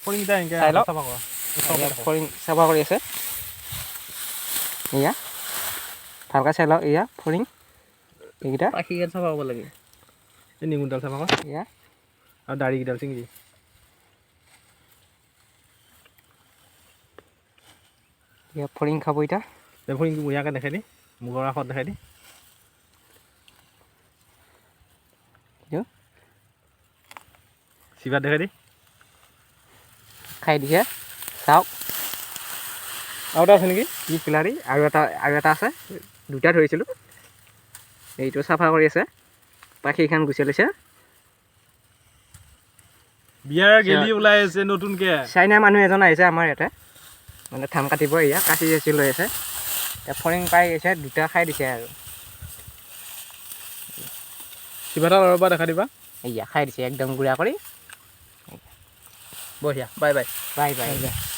ফৰিংকেইটা এনেকৈ চাই লওক। চাফা কৰা। এয়া ফৰিং চাফা কৰি আছে। এয়া ভালকৈ চাই লওক, এয়া ফৰিং এইকেইটা। পাখিকেইটা চাফা কৰিব লাগে। এই নেগুৰডাল চাফা কৰ। এয়া। আৰু দাড়িকেইডাল ছিঙি। এয়া ফৰিং খাব এতিয়া। দে, ফৰিংটো বঢ়িয়াকৈ দেখাই দি, মুখৰ কাষত দেখাই দি। এইটো। জিভাত দেখাই দি। খাই দিছে, চাওক। আৰু এটা আছে নেকি? কি খিলাৰি! আৰু এটা, আৰু এটা আছে। দুটা ধৰিছিলোঁ। এইটো চাফা কৰি আছে, পাখিখন গুচাই লৈছে। বিয়াৰ গেলি ওলাই আছে নতুনকে। চাইনা মানুহ এজন আহিছে আমাৰ ইয়াতে, মানে ধান কাটিব। এয়া কাঁচি চাচি লৈ আছে। এতিয়া ফৰিং পাই গৈছে দুটা, খাই দিছে আৰু। কিবা এটা আৰু এবাৰ দেখাই দিবা। এয়া খাই দিছে একদম গুড়া কৰি। বঢ়িয়া, বাই বাই। Bye bye.